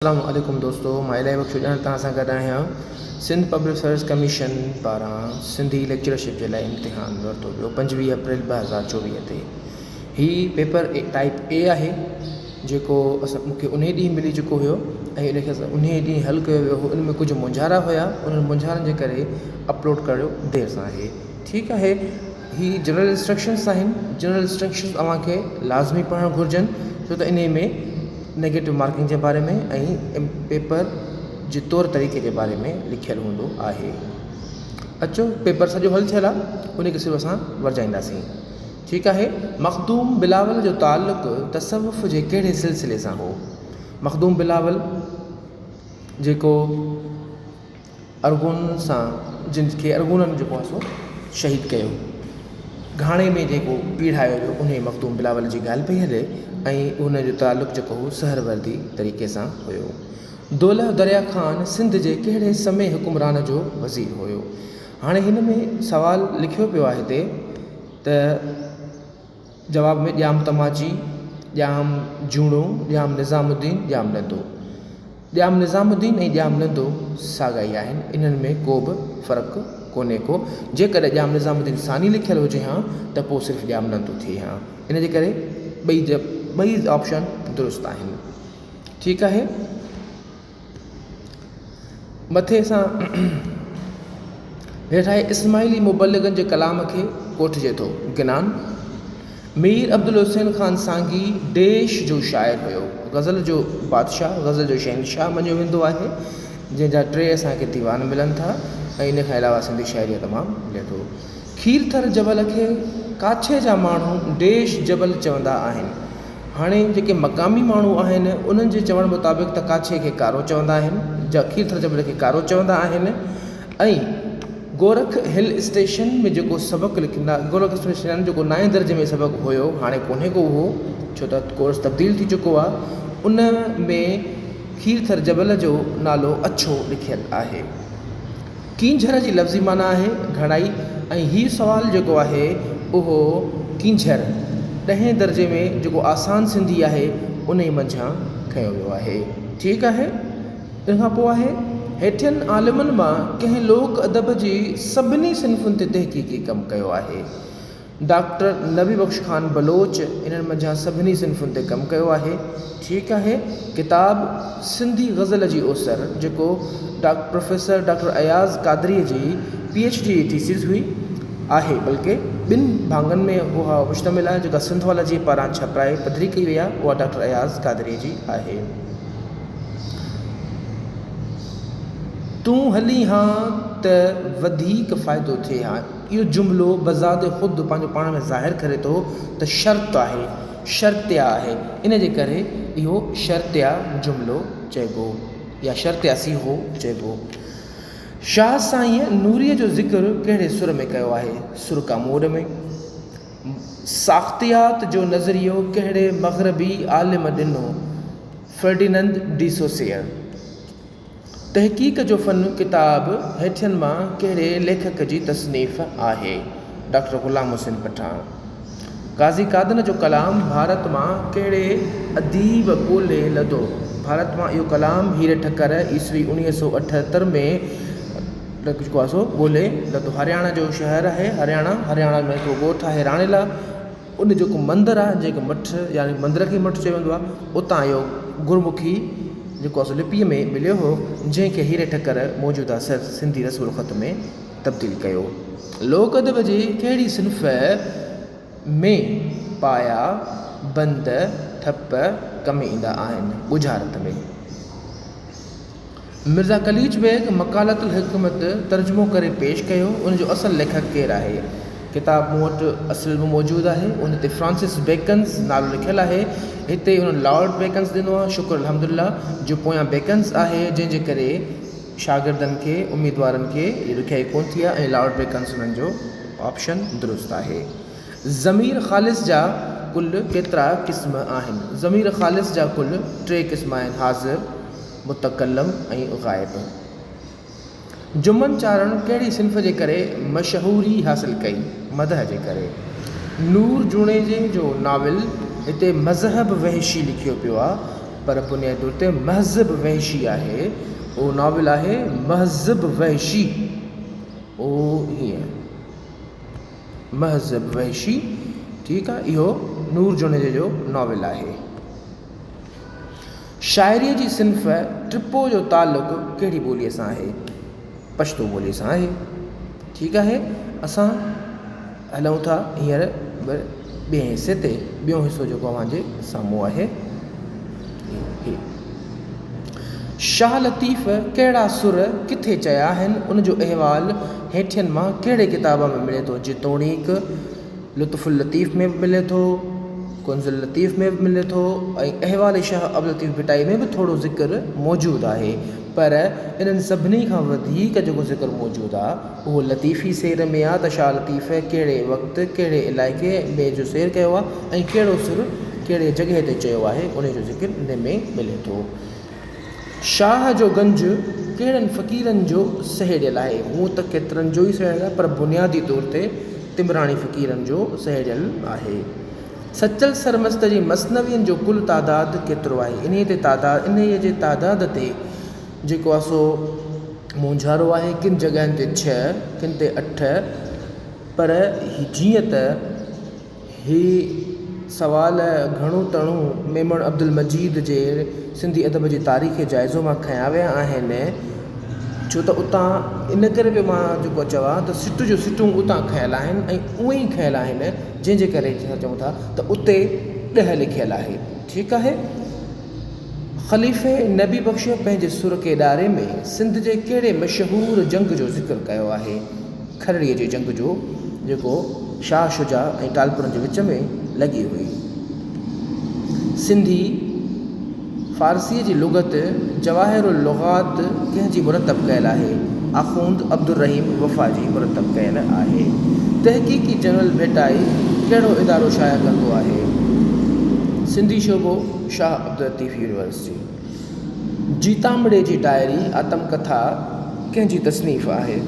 السلام عليڪم دوستو مان الاهي بخش اڄاڻ توهان سان گڏ آهيان سنڌ پبلڪ سروس ڪميشن پاران سنڌي ليڪچررشپ جي لاء امتحان ورتو ويو 25 اپريل 2024 تي هي پيپر ٽائپ اي آهي جيڪو اسان مونکي انهي ڏينهن ملي چڪو هيو ۽ ان کي اسان انهي ڏينهن حل ڪيو ويو هو ان ۾ ڪجهه مونجهارا هيا انهن مونجهارن جي ڪري اپلوڊ ڪيو دير سان آهي ٺيڪ آهي هي جنرل انسٽرڪشنس آهن جنرل انسٽرڪشنس اوهان کي لازمي پڙهڻ گهرجن ڇو ته انهي ۾ نيگيٽو مارڪنگ جي باري ۾ ۽ پيپر جي طور طريقي جي باري ۾ لکيل هوندو آهي اچو پيپر سڄو حل ٿيل آهي ان کي صرف اسان ورجائينداسين ٺيڪ آهي مخدوم بلاول جو تعلق تصوف جي ڪهڙي سلسلي سان هو مخدوم بلاول جيڪو ارغون سان جن کي ارغونن جيڪو آهي سو شهيد ڪيو. گهاڻي ۾ جيڪو پيڙهايو ويو انهيء مخدوم بلاول جي ڳالهه پئي هلي ۽ ان جو تعلق جيڪو هو سهروردي طريقي سان هيو. دولهه دريا خان سنڌ جي ڪهڙي سمي حڪمران جو وزير هيو؟ هاڻي هن ۾ سوال لکيو پيو آهي هتي ته جواب ۾ ڄام تماچي، ڄام جوڻو، ڄام نظام الدين، ڄام نندو. ڄام نظام الدين ۽ ڄام نندو ساڳا ئي آهن، انهن ۾ ڪو به فرق ڪونهي ڪو. جيڪڏهن ڄام نظام الدين ثاني لکيل هجي هان ته پوء صرف ڄام نندو ٿئي هان. ان جي ڪري ٻئي ٻئي آپشن درست آهن. ٺيڪ آهي. مٿي سان هيٺ آهي اسماعيلي مبلغن جي ڪلام کي ڪوٺجي ٿو گنان. مير عبدالحسين خان سانگي ديش جو شاعر هيو. غزل جو بادشاهه، غزل جو شهنشاهه مڃيو ويندو آهي، جنهن جا ٽي اسان کي ديوان ملن ٿا ۽ ان کان علاوه سنڌي شاعريء تمام ملي ٿو. کيرٿر جبل کي ڪاڇي جا ماڻهو ديش جبل چوندا آهن. هاڻي جيڪي مقامي ماڻهو آهن انهن جي چوڻ مطابق ته ڪاڇي کي ڪارو چوندا آهن جا کيرٿر جبل کي ڪارو چوندا آهن ۽ گورک هل اسٽيشن ۾ جيڪو سبق لکندا گورک هل اسٽيشن جيڪو نائين درجي ۾ سبق هيو هاڻي ڪونهي ڪو اهو ڇو ته ڪورس تبديل ٿي چڪو آهي ان ۾ کيرٿر جبل جو نالو اڇو لکيل آهي. ڪينجهر جي لفظي معنيٰ آهي گهڻائي ۽ هي سوال جيڪو آهي اهو ڪينجهر ڏهين درجي ۾ جيڪو آسان سنڌي آهي انهي منجهان کنيو ويو آهي. ٺيڪ آهي. ان کان پوء آهي هيٺين عالمن مان ڪنهن لوڪ ادب جي سڀني صنفن تي تحقيقي ڪم ڪيو آهي؟ ڊاڪٽر نبي بخش خان بلوچ انهن منجهان سڀني صنفن تي ڪم ڪيو آهي. ٺيڪ آهي ڪتاب سنڌي غزل جي اوسر جيڪو پروفيسر ڊاڪٽر اياز قادريء جي پي ايڇ ڊي جي ٿيسز هئي آهي بلڪه ٻن ڀاڱن ۾ اها مشتمل آهي جيڪا سنڌالاجيء پاران ڇپرائي پڌري ڪئي وئي آهي اها ڊاڪٽر اياز قادريء جي آهي. تون هلين ها ته وڌيڪ فائدو ٿئي ها. اهو جملو بذات خود پنهنجو پاڻ ۾ ظاهر ڪري ٿو ته شرط آهي، شرطيه آهي، ان جي ڪري اهو شرطيه جملو چئبو يا شرطيه صيغو چئبو. شاهه سائينء نوريء جو ذڪر ڪهڙي سر ۾ ڪيو آهي؟ سر ڪاموڏ ۾. ساختيات جو نظريو ڪهڙي مغربي عالم ڏنو؟ Ferdinand de Saussure. تحقيق جو فن ڪتاب هيٺين مان ڪهڙي ليکڪ جي تصنيف آهي؟ ڊاڪٽر غلام حسين پٺاڻ. قاضي قادن جو ڪلام ڀارت مان ڪهڙي اديب ڳولي لڌو؟ ڀارت مان اهو ڪلام هير ٺڪر عيسوي 1978 ۾ جيڪو آهي سو ڳولي لڌو. هرياڻا جو شهر آهي هرياڻا، هرياڻا ۾ هڪڙو ڳوٺ آهي راڻيلا. ان جيڪو مندر آهي جنهن کي مٺ يعني مندر کي مٺ چيو ويندو آهي اتان اهو گرمکي جيڪو آهي سو لپيء ۾ مليو هو جنهن کي هيري ٺڪر موجوده سنڌي رسم الخط ۾ تبديل ڪيو. لوڪ ادب جي ڪهڙي صنف ۾ پايا، بند، ٺپ ڪم ايندا آهن؟ ڳجهارت ۾. مرزا قليچ بيگ مقالة الحڪمت ترجمو ڪري پيش ڪيو، ان جو اصل ليکڪ ڪير آهي؟ ڪتاب مون وٽ اصل به موجود آهي، ان تي فرانسس بيڪنز نالو لکيل آهي، هتي انهن لارڊ بيڪنز ڏنو آهي، شڪر الحمدلله جو پويان بيڪنز آهي، جنهن جي ڪري شاگردن کي، اميدوارن کي اهڙي ڏکيائي ڪونه ٿي آهي ۽ لارڊ بيڪنز انهن جو آپشن درست آهي. ضمير خالص جا ڪل ڪيترا قسم آهن؟ ضمير خالص جا ڪل ٽي قسم آهن، حاضر، متڪلم ۽ غائب. جمن چارڻ ڪهڙي صنف جي ڪري مشهوري حاصل ڪئي؟ مدح جي ڪري. نور جوڻيجي جو ناول هتي مذهب وحشي لکيو پيو آ. پر بنيادي طور تي مهذب وحشي آهي. اهو ناول آهي مهذب وحشي. اهو هيئن مهذب وحشي ٺيڪ آ اهو نور جوڻيجي جو ناول آهي. شاعريء جي صنف ٽپو جو تعلق ڪهڙي ٻوليء سان آهي؟ پشتو ٻوليء سان آهي. ٺيڪ آهي اسان هلون ٿا هينئر ٻئي حصي تي ٻيو حصو جيڪو اوهان جي سامهون آهي هي شاهه لطيف ڪهڙا سر ڪٿي چيا آهن ان جو احوال هيٺين مان ڪهڙي ڪتاب ۾ ملي ٿو جيتوڻيڪ لطف اللطيف ۾ به ملي ٿو، ڪنز اللطيف ۾ به ملي ٿو ۽ احوال شاهه عبداللطيف ڀٽائي ۾ به ٿورو ذڪر موجود آهي پر انهن سڀني کان وڌيڪ جيڪو ذڪر موجود آهي اهو لطيفي سير ۾ آهي ته شاهه لطيف ڪهڙي وقت ڪهڙي علائقي ۾ جو سير ڪيو آهي ۽ ڪهڙو سر ڪهڙي جڳهه تي چيو آهي انهي جو ذڪر انهي ۾ ملي ٿو. شاهه جو گنج ڪهڙن فقيرن جو سهيڙيل آهي؟ هونء ته ڪيترن جو ئي سهيڙيل آهي پر بنيادي طور تي تمراڻي فقيرن جو سهيڙيل آهي. سچل سرمست جي مثنوين جو ڪل تعداد ڪيترو آهي؟ انهيء تي تعداد انهيء جي تعداد تي جيڪو آهي سو مونجهارو آهي، ڪن جڳهين تي ڇهه، ڪن تي اٺ، پر جيئن ته. هي سوال گهڻو تڻو ميمڻ عبدالمجيد جي سنڌي ادب جي تاريخي جائزو مان کنيا ويا آهن، ڇو ته اتان ان ڪري پيو مان جيڪو چوان ته سٽ جون سٽون اتان کنيل آهن ۽ اونئن ئي کنيل آهن، جنهن جي ڪري اسان چئون ٿا ته اتي ڏهه لکيل آهي. ٺيڪ آهي. خليفي نبي بخش پنهنجي سر ڪيڏاري ۾ سنڌ جي ڪهڙي مشهور جنگ جو ذڪر ڪيو آهي؟ کرڙيء جي جنگ جو، جيڪو شاهه شجاع ۽ ٽالپرن جي وچ ۾ لڳي هئي. سنڌي، فارسيء جي لغت جواهر اللغات ڪنهن جي مرتب ڪيل آهي؟ آخوند عبدالرحيم وفا جي مرتب ڪيل آهي. تحقيقي جنرل ڀيٽائي ڪهڙو ادارو شايع ڪندو آهي؟ سنڌي شعبو، شاهه عبداللطيف يونيورسٽي. جيتامڙي جي ڊائري، آتم ڪٿا، ڪنهن جي تصنيف آهي؟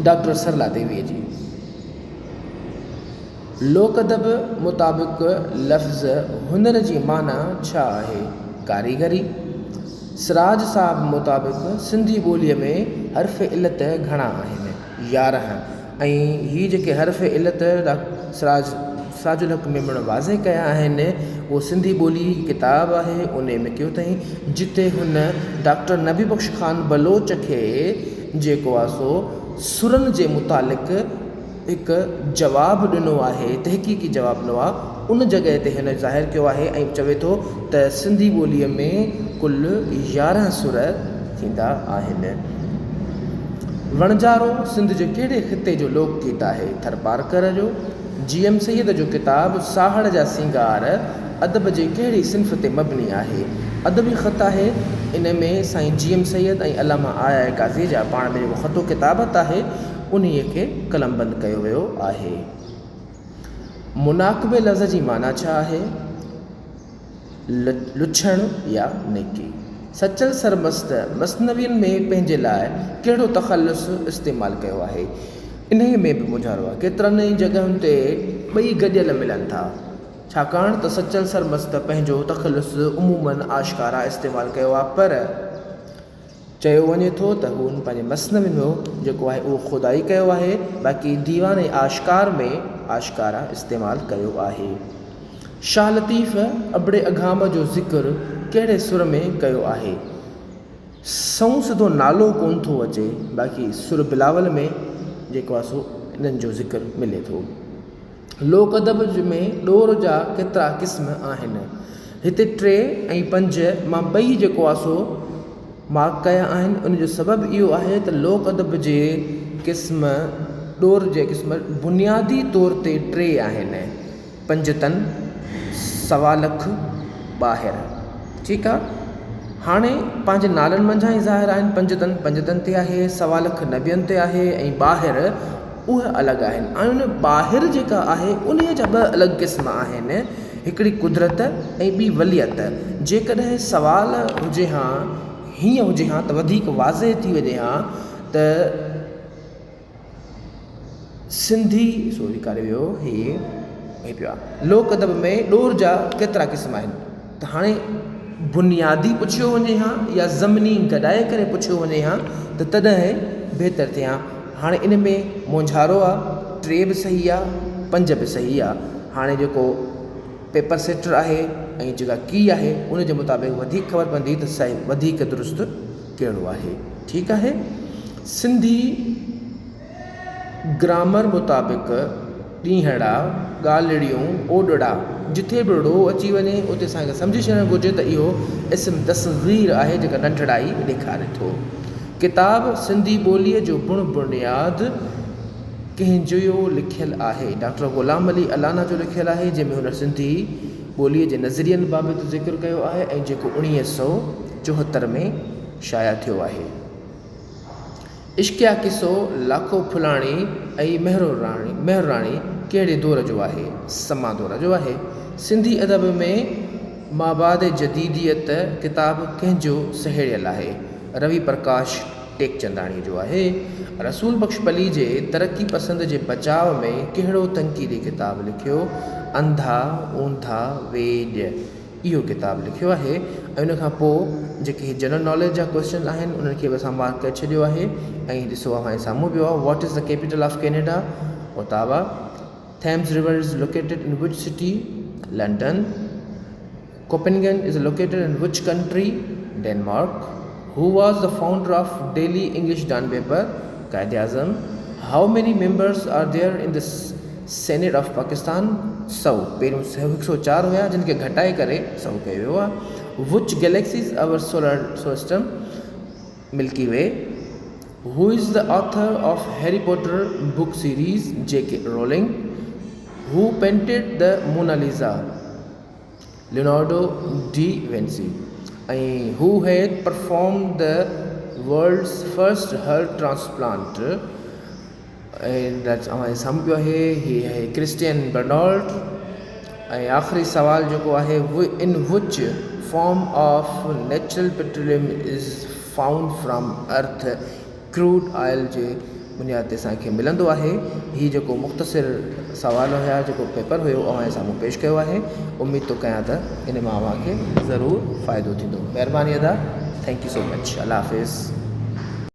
ڊاڪٽر سرلا ديويء جي. لوڪ ادب مطابق لفظ هنر جي معنيٰ ڇا آهي؟ ڪاريگري. سراج صاحب مطابق سنڌي ٻوليء ۾ حرف علت گهڻا آهن؟ 11. ۽ هي جيڪي حرف علت ڊاڪٽر سراج سراج الحق ميمڻ واضح ڪيا آهن اهو سنڌي ٻولي ڪتاب آهي انهي ۾ ڪيو اٿائين جتي هن ڊاڪٽر نبي بخش خان بلوچ کي جيڪو آهي سو سرن جي متعلق هڪ جواب ڏنو آهي تحقيقي جواب ڏنو آهي ان جڳهه تي هن ظاهر ڪيو آهي ۽ چوي ٿو ته سنڌي ٻوليء ۾ ڪل 11 سر ٿيندا آهن. وڻجارو سنڌ جي ڪهڙي خطي جو لوڪ گيت آهي؟ ٿرپارڪر جو. جي ايم سيد جو ڪتاب ساهڙ جا سينگار ادب جي ڪهڙي صنف تي مبني آهي؟ ادبي خط آهي. ان ۾ سائين جي ايم سيد ۽ علامه آء آء قاضيء جا پاڻ ۾ جيڪو خط و ڪتابت آهي، انهيء کي قلمبند ڪيو ويو آهي. مناقبي لفظ جي معنيٰ ڇا آهي؟ لڇڻ يا نيڪي. سچل سرمست مثنوين ۾ پنهنجي لاء ڪهڙو تخلص استعمال ڪيو آهي؟ انهيء ۾ به مونجهارو آهي. ڪيترن ئي جڳهين تي ٻئي گڏيل ملن ٿا. ڇاڪاڻ ته سچل سرمست پنهنجو تخلص عموماً آشڪارا استعمال ڪيو آهي پر چيو وڃي ٿو ته هن پنهنجي مثنوي ۾ جيڪو آهي اهو خدائي ڪيو آهي باقي ديوان آشڪار ۾ آشڪارا استعمال ڪيو آهي. شاهه لطيف ابڙي اگهام جو ذڪر ڪهڙي سر ۾ ڪيو آهي؟ سنئون سڌو نالو ڪونه ٿو اچي باقي سر بلاول ۾ جيڪو آهي سو انهن جو ذڪر ملي ٿو. لوڪ ادب ۾ ڏور جا ڪيترا قسم آهن. هتي ٽي ۽ پنج مان ٻئي جيڪو آهي سو مارڪ ڪيا آهن. ان جو سبب اهو آهي ته لوڪ ادب جي قسم ڏور جي قسم بنيادي طور تي ٽي آهن. پنجتن، سوا لک، ٻاهر. ٺيڪ آ. هاڻي پنهنجي نالن منجهان ئي ظاهر آهن پنجتن پنجتن تي آهي، سوا لک نبين تي آهي ۽ ٻاهر اهي الڳ آهن ۽ ان ٻاهر جيڪا آهي انهيء جا ٻه الڳ قسم آهن هڪڙي قدرت ۽ ٻي وليت. جيڪڏهن سوال هجي ها هيئن هجي ها ته وڌيڪ واضح ٿي وڃي ها ته. سنڌي سوري ڪاري ويو هي هي پيو آ لوڪ ادب ۾ ڏور جا ڪيترا قسم آهن ته هاڻي بنيادي پڇيو وڃي ها يا ضمني گڏائي ڪري پڇيو وڃي ها ته تڏهن بهتر ٿئي ها. هاڻي ان ۾ مونجهارو آ، ٽي به صحيح آ، پنج به صحيح آ. هاڻي جيڪو پيپر سيٽر آهي ۽ جيڪا ڪي آهي ان جي مطابق وڌيڪ خبر پوندي ته صحيح وڌيڪ درست ڪهڙو آهي. ٺيڪ آهي. سنڌي گرامر مطابق ڏينهڙا، ڳالهڙيون، اوڏڙا، جٿي به ڙو اچي وڃي اتي اسان کي سمجهي ڇڏڻ گهرجي ته اهو اسم تصغير آهي جيڪا ننڍڙائي ڏيکاري ٿو. ڪتاب سنڌي ٻوليء جو بڻ بڻياد ڪنهن جو لکيل آهي؟ ڊاڪٽر غلام علي الانا جو لکيل آهي جنهن ۾ هن سنڌي ٻوليء جي نظرين بابت ذڪر ڪيو آهي ۽ جيڪو 1974 ۾ شايع ٿيو آهي. عشقيه قصو لاکو ڦلاڻي ۽ مهرو راڻي، مهر راڻي، ڪهڙي دور جو آهي؟ سما دور جو آهي. سنڌي ادب ۾ مابعد جديديت ڪتاب ڪنهن جو سهيڙيل آهي؟ روي پرڪاش ٽيڪچنداڻيء جو آهي. رسول بخش پليجي ترقي پسند جي بچاء ۾ ڪهڙو تنقيدي ڪتاب لکيو؟ انڌا اونڌا ويڄ. اهو ڪتاب لکيو آهي ۽ ان کان پوء جيڪي هي جنرل ناليج جا ڪوئسچن آهن انهن کي به اسان مارڪ ڪري ڇڏيو آهي ۽ ڏسو اوهان جي سامهون پيو آهي what is the capital of Canada Ottawa Thames river is located in which city London Copenhagen is located in which country Denmark who was the founder of daily English Dawn paper Quaid Azam how many members are there in the senate of Pakistan سئو پهريون هڪ سئو چار هيا جن کي گهٽائي ڪري سئو ڪيو ويو آهي which galaxy is our solar system Milky Way who is the author of Harry Potter book series J K Rowling who painted the Mona Lisa Leonardo da Vinci ۽ who had perform the world's first heart transplant ۽ اوهان جي سامهون پيو آهي هي آهي Christine Bernard ۽ آخري سوال جيڪو آهي in which form of natural petroleum is found from earth crude oil جي بنياد تي اسان کي ملندو آهي هي جيڪو مختصر سوال هيا جيڪو پيپر هيو اوهان جي سامهون پيش ڪيو آهي اميد ٿو ڪيان ته ان مان اوهان کي ضرور فائدو ٿيندو مهرباني ادا thank you so much Allah Hafiz.